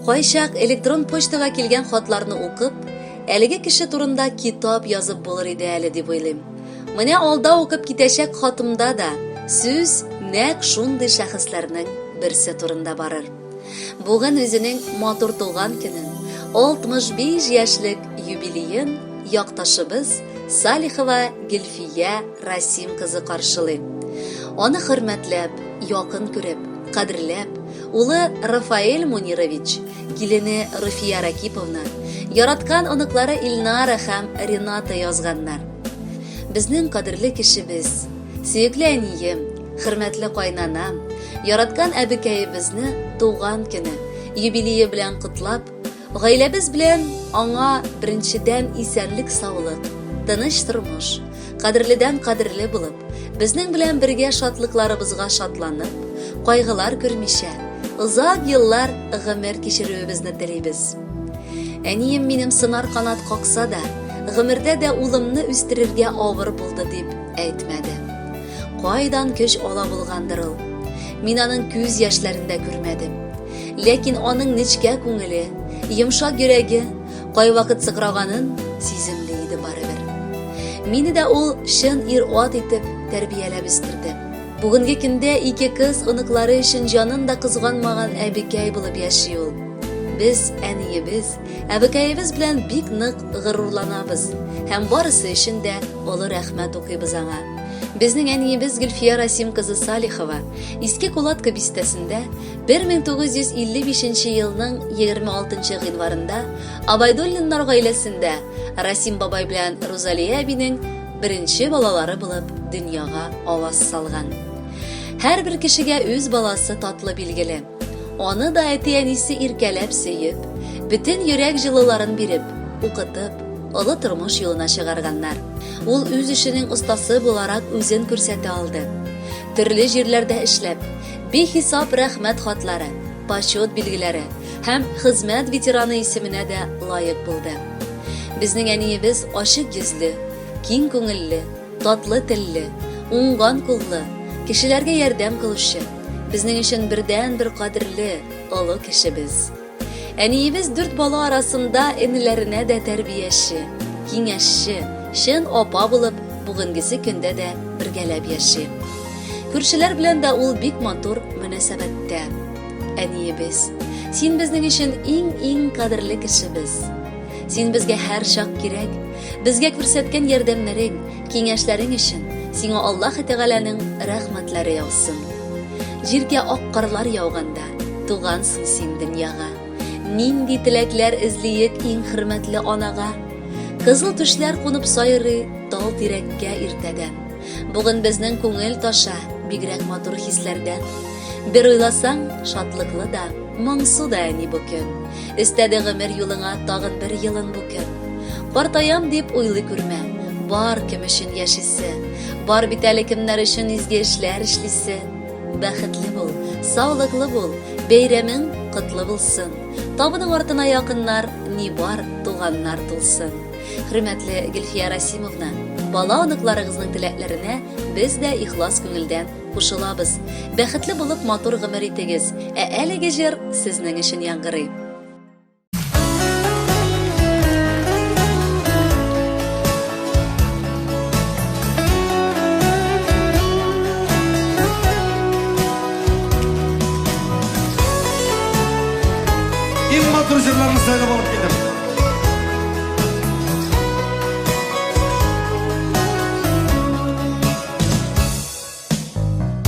Кайчак электрон почтага килгән хатларны укып, әлеге кеше турында китап язып булыр иде әле дип уйлыйм. Менә алда укып китәчәк хатымда да сүз нәкъ шундый шәхесләрнең берсе турында барыр. Бүген үзенең матур туган көнен, 65 яшьлек юбилеен якташыбыз Салихова Гөлфия Расим кызы каршылый. Аны хөрмәтләп, якын күреп, кадерләп, улы Рафаэль Мунирович, килене Руфия Ракиповна, яраткан оныклары Илнара һәм Рената язганнар. Безнең кадерле кешебез, сөекле әнием, хөрмәтле кайнанам, яраткан әбекәебезне туган көне, юбилее белән котлап, Гаиләбез белән аңа беренчедән исәнлек-саулык, тыныч тормыш, кадерледән кадерле булып, безнең белән бергә шатлыкларыбызга шатланып, кайгылар күрмичә, озак еллар гомер кичерүебезне телибез. Әнием минем сынар канат какса да, гомердә дә улымны үстерергә авыр булды дип әйтмәде. Кайдан көч ала булгандыр ул? Мин аның күз яшьләрен дә күрмәдем. Ләкин аның нечкә күңеле, йомшак йөрәге кайвакыт сыкраганын сиземли иде барыбер. Мине дә ул чын ир-ат итеп тәрбияләп үстерде. Бүгенге көндә ике кыз оныклары өчен җанын да кызганмаган әбекәй булып яши ул. Без әниебез, әбекәебез белән бик нык горурланабыз һәм барысы өчен дә олы рәхмәт укыйбыз аңа. Безнең әниебез Гөлфия Расим кызы Салихова Иске Кулатка бистәсендә 1955 елның 26 гыйнварында Абайдуллиннар гаиләсендә Расим бабай белән Рузалия әбинең беренче балалары булып дөньяга аваз салган. Һәрбер кешегә үз баласы татлы билгеле. Аны да әти-әнисе иркәләп сөеп, бөтен йөрәк җылыларын биреп, укытып, олы тормыш юлына чыгарганнар. Ул үз эшенең остасы буларак үзен күрсәтә алды. Төрле җирләрдә эшләп, бихисап рәхмәт хатлары, почет билгеләре һәм хезмәт ветераны исеменә дә лаек булды. Безнең әниебез ачык йөзле, киң күңелле, татлы телле, уңган куллы, кешеләргә ярдәм кылучы, безнең өчен бердәнбер кадерле, олы кешебез. Әниебез дүрт бала арасында энеләренә дә тәрбияче, киңәшче, чын апа булып, бүгенгесе көндә дә бергәләп яши. Күршеләр белән дә ул бик матур мөнәсәбәттә. Әниебез, син безнең өчен иң-иң кадерле кешебез. Син безгә һәрчак кирәк. Безгә күрсәткән ярдәмнәрең, киңәшләрең өчен сиңа Аллаһ Тәгаләнең рәхмәтләре яусын. Җиргә ак карлар яуганда, тугансың син дөньяга. Нинди теләкләр эзлиек иң хөрмәтле анага? Кызыл төшләр кунып сайрый тал тирәккә иртәдән. Бүген безнең күңел таша бигрәк матур хисләрдән. Бер уйласаң, шатлыклы да, моңсу да әни бу көн. Өстәде гомер юлыңа тагын бер елын бу көн. Картаям дип уйлый күрмә, бар кем өчен яшисе. Бар бит әле кемнәр өчен изге эшләр эшлисе. Бәхетле бул, саулыклы бул, бәйрәмең котлы булсын. Табының артына якыннар, ни бар, туганнар тулсын. Хөрмәтле Гөлфия Расимовна, бала оныкларыгызның теләкләренә без дә ихлас күңелдән кушылабыз. Бәхетле булып матур гомер итегез. Ә әлеге җыр сезнең өчен яңгырый. Иң матур җырларны сайлап алып килдем.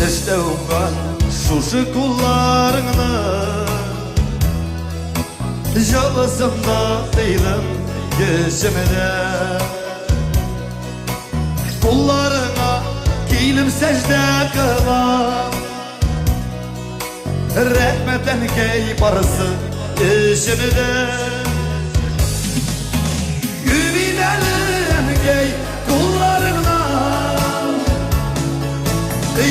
Эштә уңган шушы кулларыңны Җылысында тыйдым йөземдә Кулларыңа килеп сәҗдә кылам Рәхмәт әнкәй барысы эчемдә Үбим әле әнкәй кулларыңнан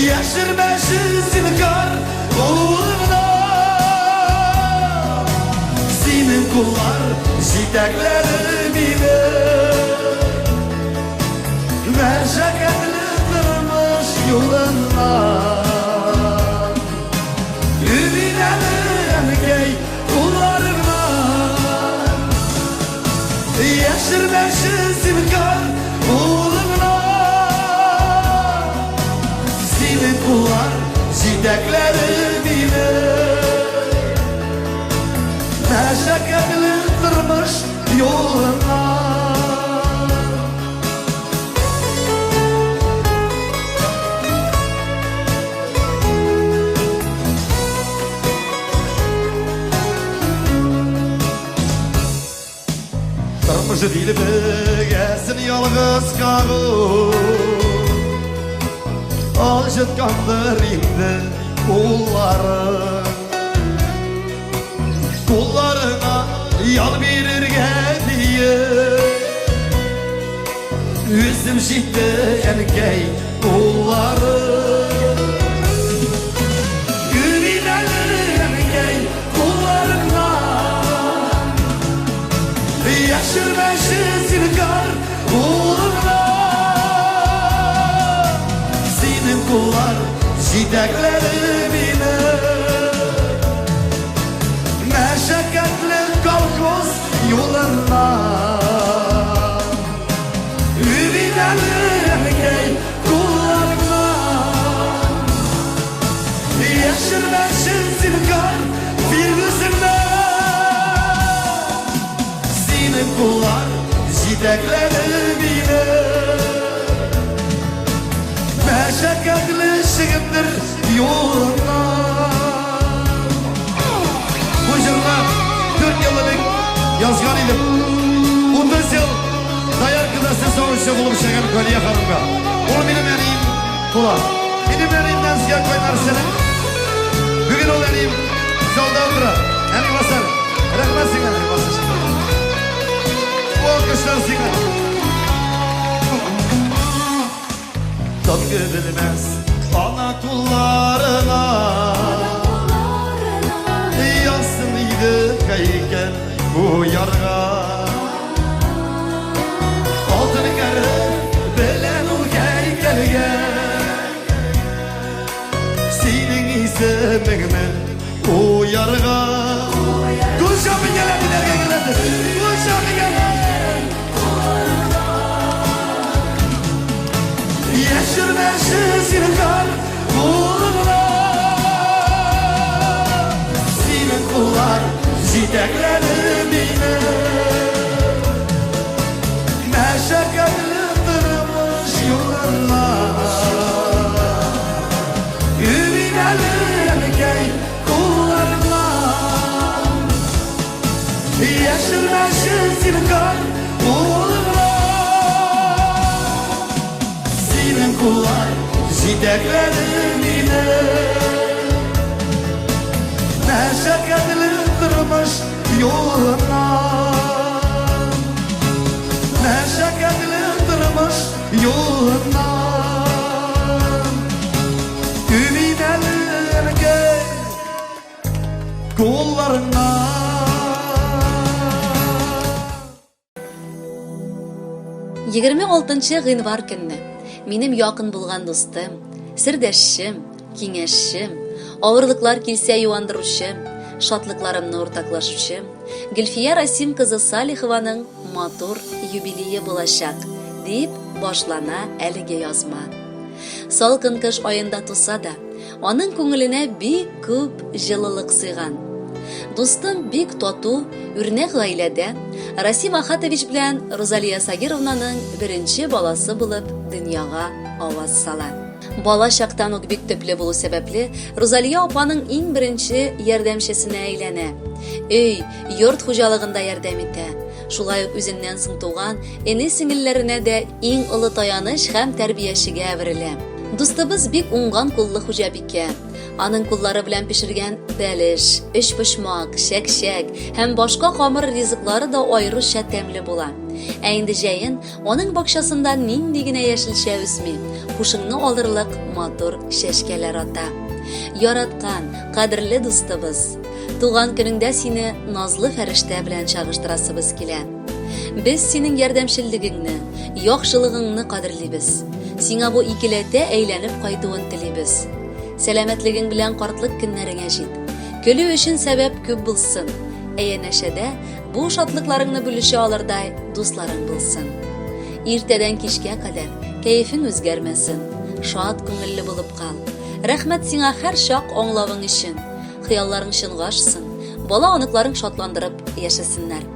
Яшермәче зинһар кулыңнан Синең куллар җитәкләде мине Мәшәкатьле тормыш юлыннан Үбим әле әнкәй кулларыңнан. куллар җитәкләде мине. Мәшәкатьле тормыш юлына. Тормыш дилбегәсен ялгыз кагу Алҗыткандыр инде куллары. Кулларыңа ял бирергә диеп Үзем җитте, әнкәй, куллары. Үбим әле, әнкәй, кулларыңнан. Яшермәче зинһар кулыңнан. Синең куллар җитәкләде мине. Мәшәкатьле колхоз юлыннан. Үбим әле, әнкәй, кулларыңнан. Яшермәче зинһар бир үзеңнән. Синең куллар җитәкләде мине. Мәшәкатьле чыгымдыр юлыннан. Бу җырны 4 ел элек язган идем. 30 ел дояркада сөт савучы булып эшләгән Галия ханымга. Ул минем әнием була. Минем әниемнән сезгә кайнар сәлам. Бүген ул әнием залда утыра. Әни басар. Рәхмәт сиңа, әни басар. Бу алкышлар сиңа. Тынгы белмәс ана кулларына. Язсын иде һәйкәл куярга. Алтын хәреф белән ул һәйкәлгә синең исемеңне куярга. Кул чабып әниләргә генә. Кул чабып. Яшермәче зинһар кулыңнан. Синең куллар җитәкләде мине. Мәшәкатьле тормыш юлыннан. Үбим әле, әнкәй, кулларыңнан. Яшермәче зинһар кулыңнан. Синең куллар җитәкләде мине. Мәшәкатьле тормыш юлыннан. Мәшәкатьле тормыш юлыннан. Үбим әле, әнкәй, кулларыңнан. 26 гыйнвар көнне минем якын булган дустым, сердәшчем, киңәшчем, авырлыклар килсә юандыручым, шатлыкларымны уртаклашучым Гөлфия Расим кызы Салихованың матур юбилее булачак, дип башлана әлеге язма. Салкын кыш аенда туса да, аның күңеленә бик күп җылылык сыйган. Дустым бик тату, үрнәк гаиләдә Расим Ахатович белән Рузалия Сагировнаның беренче баласы булып дөньяга аваз сала. Бала чактан ук бик төпле булу сәбәпле, Рузалия апаның иң беренче ярдәмчесенә әйләнә. Өй, йорт хуҗалыгында ярдәм итә. Шулай ук үзеннән соң туган эне-сеңелләренә дә иң олы таяныч һәм тәрбиячегә әверелә. Дустыбыз бик уңган куллы хуҗабикә. Аның куллары белән пешергән бәлеш, өчпочмак, чәкчәк һәм башка камыр ризыклары да аеруча тәмле була. Ә инде җәен аның бакчасында нинди генә яшелчә үсми, һушыңны алырлык матур чәчкәләр ата. Яраткан, кадерле дустыбыз, туган көнеңдә сине назлы фәрештә белән чагыштырасыбыз килә. Без синең ярдәмчеллегеңне, яхшылыгыңны кадерлибез. Сиңа бу икеләтә әйләнеп кайтуын телибез. Сәламәтлегең белән картлык көннәреңә җит. Көлү өчен сәбәп күп булсын. Ә янәшәдә бу шатлыкларыңны бүлешә алырдай дусларың булсын. Иртәдән кичкә кадәр кәефең үзгәрмәсен. Шат күңелле булып кал. Рәхмәт сиңа һәрчак аңлавың өчен. Хыялларың чынга ашсын, бала-оныкларың шатландырып яшәсеннәр.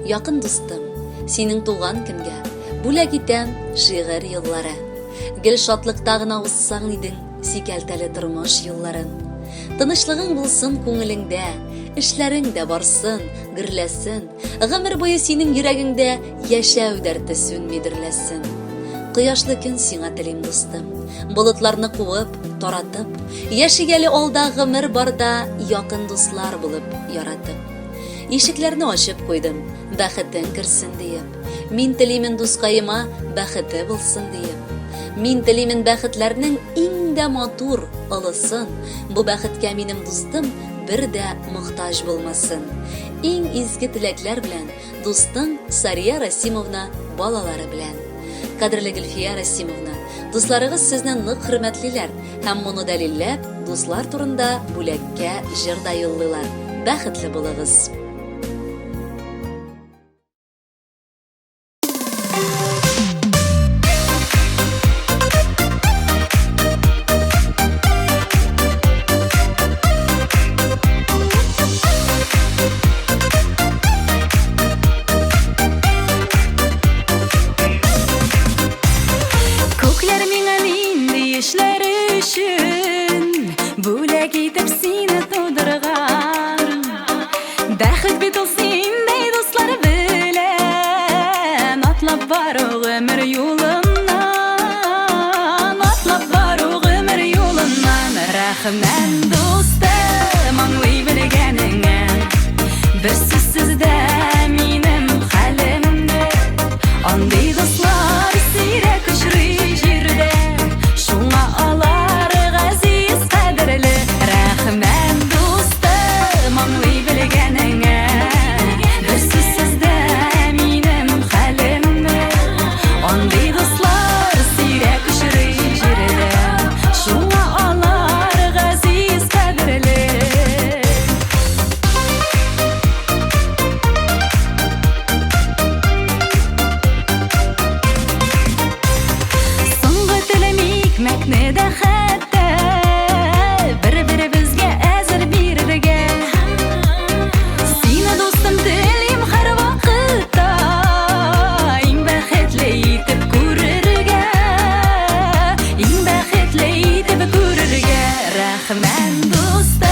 Якын дустым, синең туган көнгә бүләк итәм шигырь юллары. Гел шатлыкта гына узсаң идең сикәлтәле тормыш юлларын. Тынычлыгың булсын күңелеңдә, эшләрең дә барсын, гөрләсен. Гомер буе синең йөрәгеңдә яшәү дәрте сүнми дөрләсен. Кояшлы көн сиңа телим, дустым. Болытларны куып, таратып, яшик әле алда гомер барда якын дуслар булып, яратып. Ишекләрне ачып куйдым, бәхетең керсен диеп. Мин телимен дускаема бәхете булсын диеп. Мин телимен бәхетләрнең иң дә матур, олысын. Бу бәхеткә минем дустым бер дә мохтаҗ булмасын. Иң изге теләкләр белән, дустың Сария Расимовна балалары белән. Кадерле Гөлфия Расимовна, дусларыгыз сезне нык хөрмәтлиләр һәм моны дәлилләп, дуслар турында бүләккә җыр да юллыйлар. Бәхетле булыгыз! Күкләр миңа нинди эшләр өчен Бүләк итеп сине тудырган Бәхет бит ул синдәй дуслар белән Атлап бару гомер юлыннан, Атлап бару гомер юлыннан. Рәхмәт, дустым, аңлый белгәнеңә. Бер сүзсез дә минем хәлемне. Андый дуслар сирәк очрый җирдә, Шуңа алар газиз, кадерле. Рәхмәт, дустым, аңлый белгәнеңә. Бер сүзсез дә минем хәлемне. Андый дуслар сирәк очрый җирдә, Шуңа алар газиз, кадерле. Соңгы телем икмәкне дә хәтта бер-беребезгә әзер бирергә. Сине, дустым, телим һәрвакытта иң бәхетле итеп күрергә, иң бәхетле итеп күрергә. Рәхмәт, дустым.